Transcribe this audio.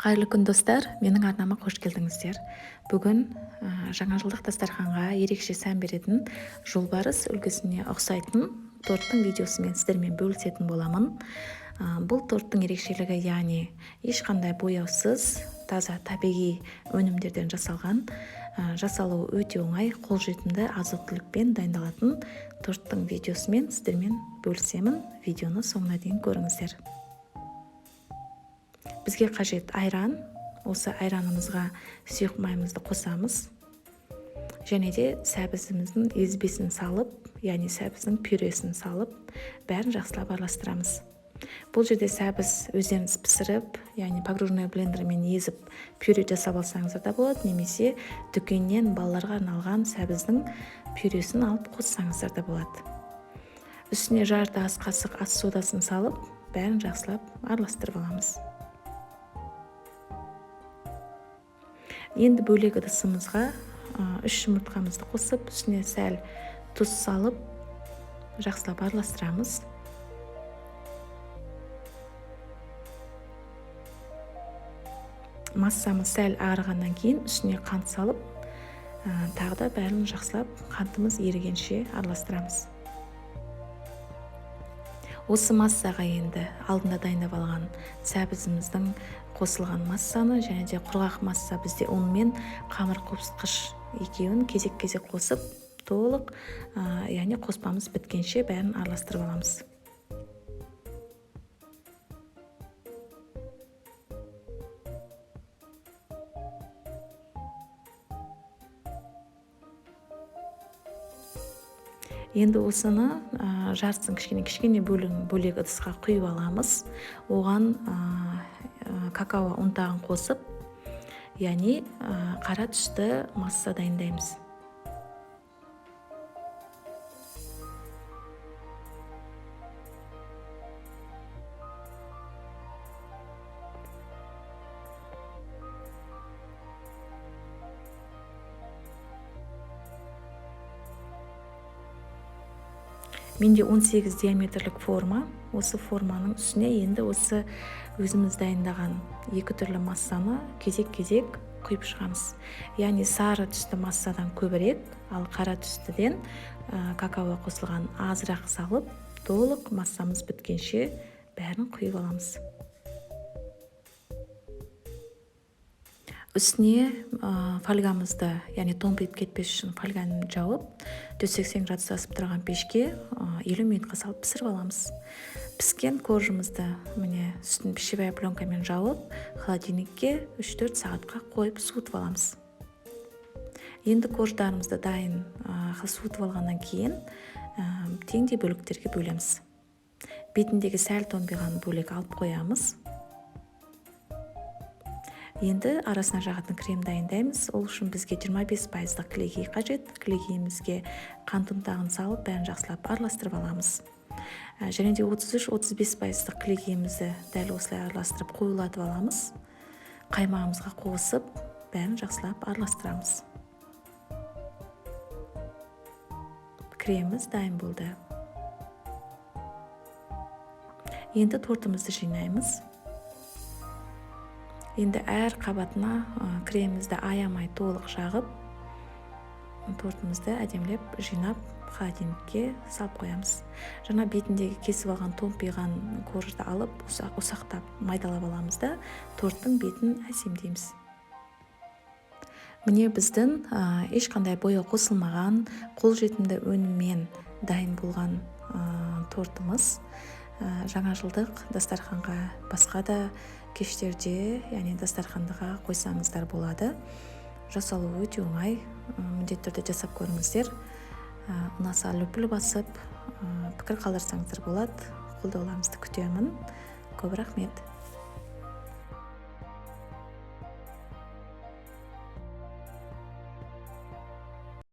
Қайырлы күн, достар! Менің арнама қош келдіңіздер. Бүгін жаңа жылдық дастарханға ерекше сән беретін жолбарыс үлгісіне ұқсайтын торттың видеосымен сіздермен бөлісетін боламын. Бұл торттың ерекшелігі, яғни ешқандай бояусыз, таза табиғи өнімдерден жасалған, жасалуы өте оңай, қолжетімді азық-түлікпен дайындалатын торттың видеосымен сіздермен бөлісемін. Видеоны соңына дейін көріңіздер. Бізге қажет айран. Осы айранымызға сұйық майымызды қосамыз. Және де сәбізіміздің езбесін салып, яғни сәбіздің пюресін салып, бәрін жақсылап араластырамыз. Бұл жерде сәбіз өздеріңіз пісіріп, яғни погружной блендермен езіп пюре жасап алсаңыздар да болады, немесе дүкеннен балаларға арналған сәбіздің пюресін алып қоссаңыздар да болады. Үстіне жарты ас қасық ас содасын салып, бәрін жақсылап араластырып аламыз. Енді бөлек ыдысымызға 3 жұмыртқамызды қосып, үстіне сәл тұз салып, жақсылап араластырамыз. Массамыз сәл ағарғаннан кейін үстіне қант салып, тағы да бәрін жақсылап қантымыз ерігенше араластырамыз. Осы массаға енді алдында дайындап алған сәбізіміздің қосылған массаны және де құрғақ масса, бізде ұн мен қамыр қопсытқыш екеуін кезек-кезек қосып, толық, яғни қоспамыз біткенше бәрін араластырып аламыз. Енді осыны жартысын кішкене-кішкене бөлек ыдысқа құйып аламыз. Оған какао ұнтағын қосып, яғни қара түсті масса дайындаймыз. Менде 18 диаметрлік форма. Осы форманың үстіне енді осы өзіміз дайындаған екі түрлі массаны кезек-кезек құйып шығамыз. Яғни сары түсті массадан көбірек, ал қара түстіден какао қосылған азырақ салып, толық массамыз біткенше бәрін құйып аламыз. Үстіне фольгамызды, яғни томпиып кетпес үшін фольганы жауып, 180 градус асып тұрған пешке 50 минутқа салып пісіріп аламыз. Піскен коржымызды міне үстін пищевая пленкамен жауып, холодильникке үш-төрт сағатқа қойып суытып аламыз. Енді корждарымызды дайын суытып алғаннан кейін теңдей бөліктерге бөлеміз. Бетіндегі сәл томпиған бөлек алып қоямыз. Енді арасына жағатын крем дайындаймыз. Ол үшін бізге жиырма бес пайыздық кілегей қажет. Кілегейімізге қант ұнтағын салып, бәрін жақсылап араластырып аламыз. Және де отыз үш, отыз бес пайыздық кілегейімізді дәл осылай араластырып қоюлатып аламыз. Қаймағымызға қосып, бәрін жақсылап араластырамыз. Креміміз дайын болды. Енді тортымызды жинаймыз. Енді әр қабатына кремімізді аямай толық жағып, тортымызды әдемілеп жинап, холодильникке салып қоямыз. Жаңа бетіндегі кесіп алған томпиған коржды алып, ұсақтап майдалап аламыз да, торттың бетін әсемдейміз. Міне біздің ешқандай бояу қосылмаған, қолжетімді өніммен дайын болған тортымыз. Жаңа жылдық дастарханға, басқа да кештерде, яғни дастарханға қойсаңыздар болады. Жасалуы өте оңай, міндетті түрде жасап көріңіздер. Ұнаса лүпіл басып, пікір қалдырсаңыздар болады. Қолдауларыңызды күтемін. Көп рахмет.